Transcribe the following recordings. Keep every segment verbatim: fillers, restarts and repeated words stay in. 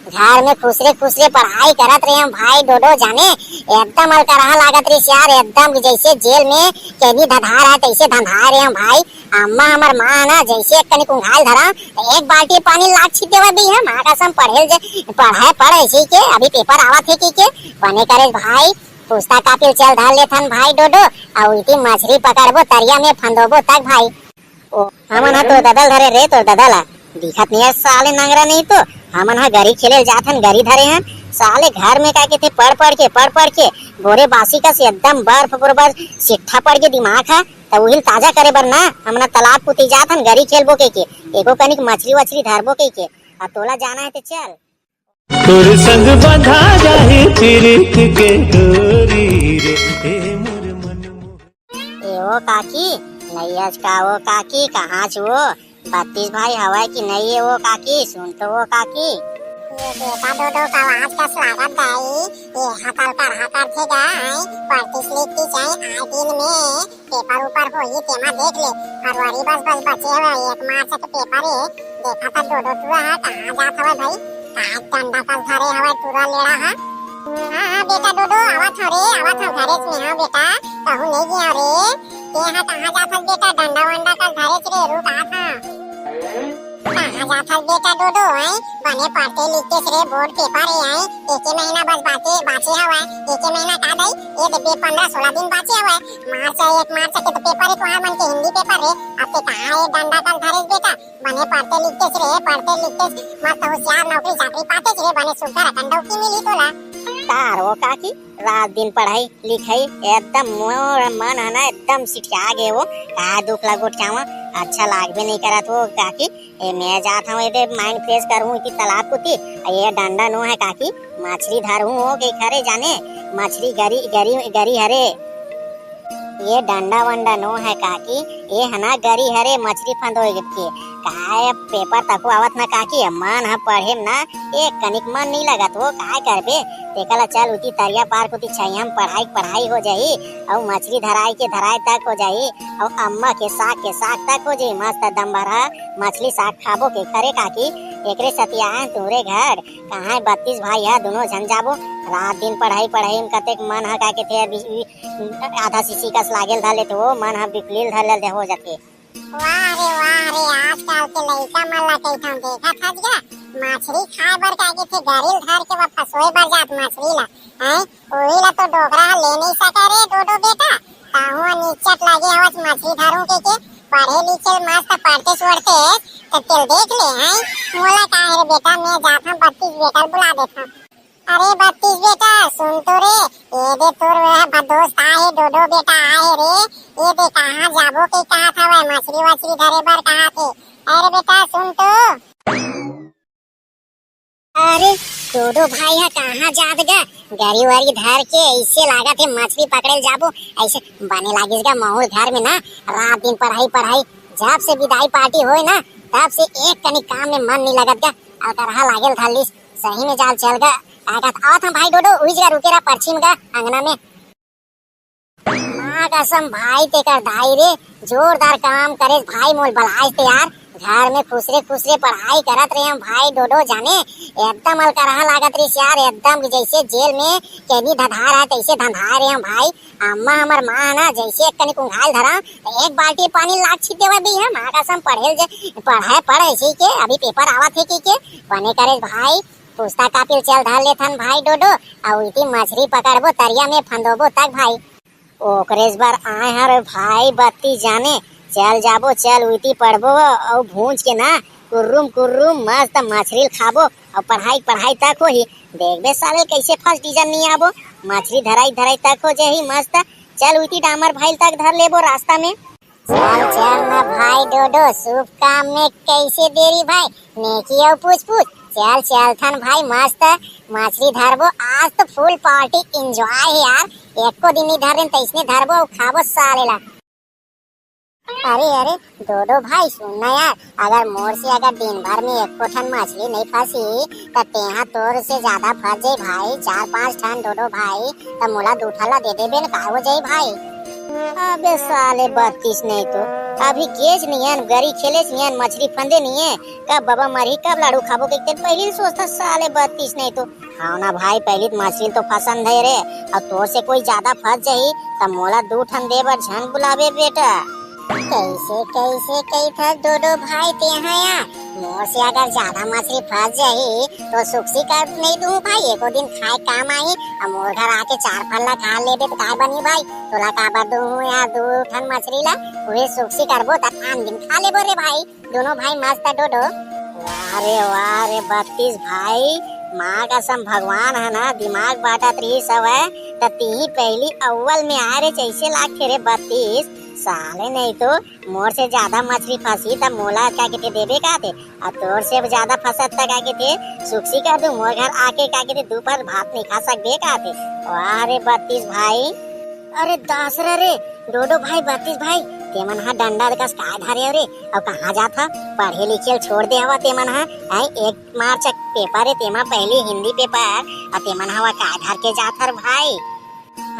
घर में खुसरे खुसरे पढ़ाई करत रहे हम भाई डोडो जाने, एकदम अलकरहा लागत रहिस यार, एकदम जैसे जेल में कैदी धधार है तैसे धंधाए रहे हम भाई। अम्मा हमर माँ ना जैसे एक कनिक उंघाल धरा तो एक बाल्टी पानी लाग छिट देवा दी है। माँ कसम पढ़े जे पढ़े पढ़ ऐसे के अभी पेपर आवत है की के बने करे भाई। पुस्तक कापी चल धर लेथन भाई डोडो, अउ इति मछरी पकड़बो तरिया में फंदोबो तक भाई। ओ, हमन ह तोर ददा ल धरे रे, तोर ददा ला। दिखत नहीं है साले नंगरा नहीं तो। हमन ह गरी खेले ल जात हन, गरी धरे हन। साले घर में का कहिथे पढ़ पढ़ के, पढ़ पढ़ के बोरे बासी कस एकदम बर्फ बरोबर सिट्ठा पड़ के दिमाग ह। त उहिल ताजा करे बर ना हमन ह तालाब कुती जात हन गरी खेलबो कहिके, एको कनिक मछरी वछरी धरबो कहिके। अब तोला जाना है ते चल। तोर संग बंधा जाही पीरित के डोरी रे, ए मोर मन मोहन। ए ओ काकी, नैयस का ओ काकी, कहाँ छ ओ? बत्तीस भाई हवय कि नहीं ए ओ काकी, सुन तो ओ काकी। ये बेटा डोडो का आवाज कस लागत दाई, ये हकल कर हकल थे गा, आई पढ़तीस लिखतीस आई, आए दिन में पेपर ऊपर होही तेमा देख ले। फरवरी बस बस बचे हवय, एक मार्च के पेपर ए। देखा त डोडो टूरा ह कहाँ जात हवय भाई, का डंडा कस धरे हवय टूरा लेड़ा ह। हाँ हाँ बेटा डोडो, आवत हव रे, आवत हव, घरे में हव बेटा, कहूँ नहीं गया रे। ते ह कहाँ जात हस बेटा, डंडा वंडा कस धरे रे, रुक आत हव। कहाँ जाथस बेटा डोडो, हैं? बने पढ़ते लिखते रे, बोर्ड पेपर हे, हैं? एके महीना बस बाचे, बाचे हवय। एके महीना का दई? ए दे, पंद्रह सोलह दिन बाचे हवय। मार्च, एक मार्च के तो पेपर हे तुहार मन के, हिंदी पेपर हे। अब ते कहाँ ए डंडा कस धरेस बेटा? बने पढ़ते लिखते रे, पढ़ते लिखते मस्त होशियार नौकरी चाकरी पातेस रे, बने सुग्घर अकन डौकी मिली तोला। तार ओ काकी, रात दिन पढ़ाई लिखाई एकदम मोर मन ह ना एकदम सिठिया गे वो। का दुख ला गोठियावा, अच्छा लागबे नहीं करत वो काकी। ए मैं जात हूँ एदे माइंड फ्रेश करूँ इति तालाब कुती। ये डंडा नो है काकी, मछली धरहूँ हो के खरे जाने, मछली गरी गरी गरी हरे। ये डंडा वंडा नो है काकी, ये हना गरी हरे मछली फंदोए के। काय पेपर तको आवत ना काकी, मन ह पढ़े म ना एक कनिक मन नहीं लगत वो, काय करबे? तेकला चल उती तरिया पार कुती छइया म पढ़ाई पढ़ाई हो जाही, अउ मछली धराई के धराई तक हो जाही, अउ अम्मा के साग के साग तक हो जाही, मस्त दम भर ह मछली साग खाबो के खरे काकी। एकरे सतिया तुरे घर कहाँ बत्तीस भाई ह, दोनों झन जाबो। रात दिन पढ़ाई पढ़ाई म कतेक मन ह का के थे अभी आधा शीशी कस लागेल धर लेते हो, मन ह बिकलील धर ले हो जाथे। वाह रे वाह रे, आजकल के लइका मन ला कहिथन देखत हस गा, मछरी खाए बर का कहिथे गरी ल धर के वा फंसोए बर जात मछरी ला, हैं? ओही ला तो डोकरा ह ले नहीं सके रे डोडो बेटा, ताहू निच्चट लगे हवस मछरी धरू के, के पढ़े लिखे ल मस्त पढ़ते सोड़ते त तेल देख ले, हैं? मोला का हे रे बेटा, मैं जाथन बत्तीस बेटा ल बुला देथन। अरे बत्तीस बेटा, सुन तो रे, ये दे तोर वह ब-, दोस्त आए हे, डोडो बेटा आए हे रे, ये दे कहाँ जाबो के कहत हवय, मछली वछली धरे बर कहत हे। अरे बेटा सुन तो। अरे डोडो भाई ह कहाँ जात गा, गरी वरी धर के ऐसे लागत हे मछली पकड़े ल जाबो, ऐसे बने लागिस गा माहौल घर में ना, रात दिन पढ़ाई पढ़ाई, जब से विदाई पार्टी होए ना, तब से एक कनी काम में मन नहीं लगत गा, अलकरहा लागेल धर लिस। सही में जाल चल गा। का कहत आवत हम भाई डोडो, उही जगह रुके रहा परछी में गा अंगना में। माँ कसम भाई तेकर दाई रे, जोरदार काम करे भाई, मोल बलाइस ते यार। घर में खुसरे खुसरे पढ़ाई करत रहे हम भाई डोडो जाने, एकदम अलकरहा लागत रहिस यार, एकदम जैसे जेल में कैदी धधार है तैसे धंधाए रहे हम भाई। अम्मा हमर माँ है ना जैसे एक कनिक उंघाल धरा तो एक बाल्टी पानी लाग छिट देवा दी है। माँ कसम पढ़े जे पढ़े पढ़ ऐसे ही के अभी पेपर आवत है की के बने करे भाई। पुस्तक कापी ल चल धर लेथन भाई डोडो, अउ इति मछरी पकड़बो तरिया में फंदोबो तक भाई। ओकरेज बर आए हर भाई बत्ती जाने, चल जाबो चल उइती पढ़बो अउ भूंज के ना कुर्रुम कुर्रुम मस्त मछरी ल खाबो अउ पढ़ाई पढ़ाई तक होही। देखबे साले कैसे फर्स्ट डिवीजन नहीं आबो, मछरी धराई धराई तक हो जाही मस्त। चल उइती डामर भाई तक धर लेबो रास्ता में। चल चल ना भाई डोडो, शुभ काम में कैसे देरी भाई, नेकी अउ पूछ पूछ। चल चल थन भाई मस्त मछली धरबो, आज तो फुल पार्टी एंजॉय है यार। एको दिन नहीं धर तैसने धरबो अउ खाबो साले ला। अरे अरे डोडो भाई सुन ना यार, अगर मोर से अगर दिन भर में एको ठन मछली नहीं फंसी त तेहा तोर से ज्यादा फंस जाई भाई, चार पांच ठन डोडो भाई, त मोला दू ठन ला दे देबे न, का हो जाई भाई? अबे साले बत्तीस नहीं तो अभी केच नियन, गरी खेलेच नियन, मछरी फंदे निये। कब बबा मरही, कब लाड़ू खाबो के तेन पहिली सोचथस साले बत्तीस नहीं तो। हाँ ना भाई, पहिली त मछरी तो फंसन धरे रे, अउ तोर से कोई ज्यादा फंस जाही त मोला दू ठन दे बर झन बुलाबे बेटा। कइसे कइसे कहिथस डोडो भाई तेहा यार, मोर से अगर ज्यादा मछरी फंस जाही तो सुक्सी कर नहीं दूँ भाई, एको दिन खाए काम आही। अब मोर घर आके चार फल ला खा लेबे त काय बनी भाई, तोला काबर दूँ यार दू ठन मछरी ला, उहे सुक्सी करबो त आन दिन खा लेबो रे भाई, दोनों भाई मस्त डोडो। वाह रे वाह रे बत्तीस भाई, माँ कसम भगवान ह ना दिमाग बांटत रहिस हवय, त तिही पहिली अव्वल में आए रे, जइसे लागथे रे बत्तीस। साले नहीं तो मोर से ज्यादा मछरी फंसी त मोला का कहिथे देबे का ते, अउ तोर से ज्यादा फंसत त का कहिथे सुक्सी कर दूँ, मोर घर आके का कहिथे दू पहर भात नहीं खा सकबे का ते। वाह रे बत्तीस भाई, अरे दासरा रे, डोडो भाई, बत्तीस भाई, तेमन ह डंडा कस काय धरे हव रे, अउ कहाँ जात ह? पढ़े लिखे ल छोड़ दे हवा तेमन ह। हैं, एक मार्च पेपर हे, तेमा पहिली हिंदी पेपर, अउ तेमन हवा काय धर के जात हर भाई?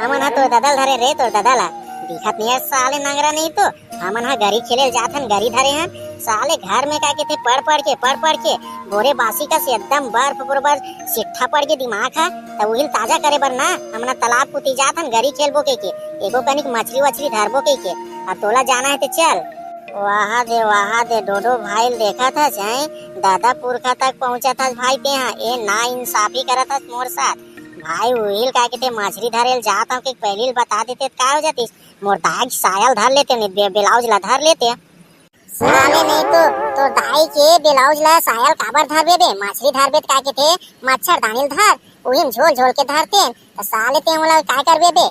हमन ह तोर ददा ल धरे रे, तोर ददा ला। दिखत नहीं हे साले नंगरा नहीं तो, हमन ह गरी खेले ल जात हन, गरी धरे हन। साले घर में का कहिथे पढ़ पढ़ के, पढ़ पढ़ के, बोरे बासी कस एकदम बर्फ बरोबर सिट्ठा पड़ के दिमाग ह, त उहिल ताजा करे बर ना, हमन ह तालाब कुती जात हन, गरी खेलबो कहिके, एको कनिक मछरी वछरी धरबो कहिके। अब तोला जाना हे त चल। वाह दे, वाह दे, डोडो भाई ल देखत हस, हैं? दादा पुरखा तक पहुंचत हस भाई तेहा, ए ना इंसाफी करत हस मोर साथ। भाई उहिल का कहिथे मछरी धरे ल जात हंव के पहिली ल बता देते त का हो जातिस? मोर दाई के साया ल धर लेते, नहीं बे-, ब्लाउज ला धर लेते। साले नहीं तो, तोर दाई के ब्लाउज ला साया ल काबर धरबे बे? मछरी धरबे त का कहिथे मच्छरदानी ल धर, उही म झोल झोल के धरते, त साले ते ओला काय करबे बे?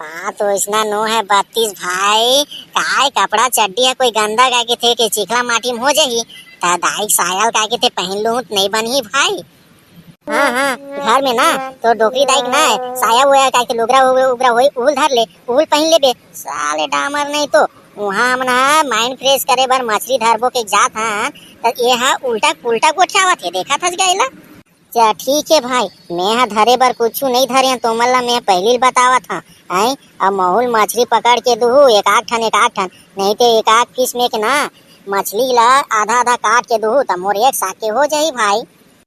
बात ओइसना नो हे बत्तीस भाई, काय कपड़ा चड्डी ह कोई गंदा का कहिथे के चिखला माटी म हो जाही, त दाई के साया ल का कहिथे पहिन लूहूं त नहीं बनही भाई। हाँ, हाँ, घर में ना, तोर डोकरी दाई के ना, साया उया का कहिथे लुगरा उगरा होई, उहू ल धर ले, उहू ल पहिन लेबे। साले डामर नहीं तो, उहाँ हमन ह mind fresh करे बर मछरी धरबो के जात हन, त ये ह उल्टा पुल्टा गोठियावत हे, देखत हस गा एला? चा, ठीक हे भाई, मैं ह धरे बर कुछु नहीं धरे हंव, तुमन ला मैं पहिली ल बतावत हंव, हैं? अब महूं ल मछरी पकड़ के दुहू, एक आध ठन, एक आध ठन, नहीं ते एक आध piece में के ना, मछली ला आधा आधा काट के दुहू, त मोर एक साग के हो जाही भाई।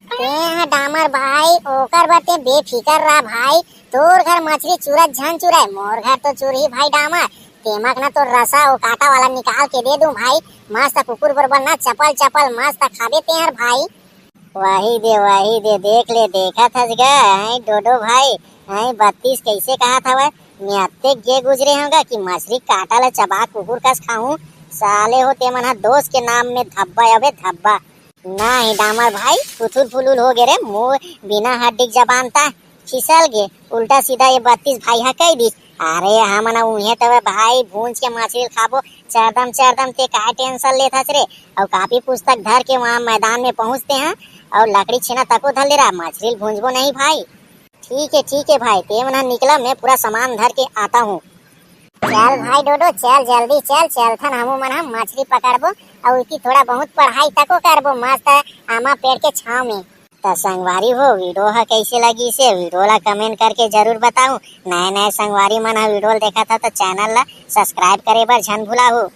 तें ह डामर भाई, ओकर बर तें बेफिकर रह भाई, तोर घर मछरी चुरत झन चुरय, मोर घर तो चुरही भाई डामर। तेमा के ना तोर रसा अउ कांटा वाला निकाल के दे दूं भाई, मस्त कुकुर बरोबर ना चपल चपल मस्त खाबे तें हर भाई। वही दे, वही दे, देख ले, देखत हस गा, हैं डोडो भाई, हैं बत्तीस कइसे कहत हवय, मैं अतेक गे गुजरे हंव गा कि मछरी कांटा ला चबा कुकुर कस खाहूं। साले हो, तेमन ह दोस्त के नाम में धब्बा अबे धब्बा। नहीं डामर भाई, फुथुल फुलुल हो गे रे, मुंह बिना हड्डी के जबान ता फिसल गे। उल्टा सीधा ये बत्तीस भाई ह कह दिस, अरे हमन उहे तवे भाई भूंज के मछली ल खाबो, चरदम चरदम ते काय tension लेत हस रे। अउ कापी पुस्तक धर के वहाँ मैदान में पहुँचते हैं अउ लकड़ी छेना तको धर ले रहा, मछली ल भूंजबो नहीं भाई। ठीक है, ठीक है भाई, ते मन ह निकला, मैं पूरा सामान धर के आता हूँ। चल भाई डोडो, चल जल्दी चल, चलथन हमू मन ह मछली पकड़बो अउ इति थोड़ा बहुत पढ़ाई तको करबो मस्त आमा पेड़ के छाँव में। त संगवारी हो, video ह कइसे लगिस हे, video ला comment करके जरूर बताहू। नए नए संगवारी मन ह video ल देखत ह त channel ला subscribe करे बर झन भुलाहू।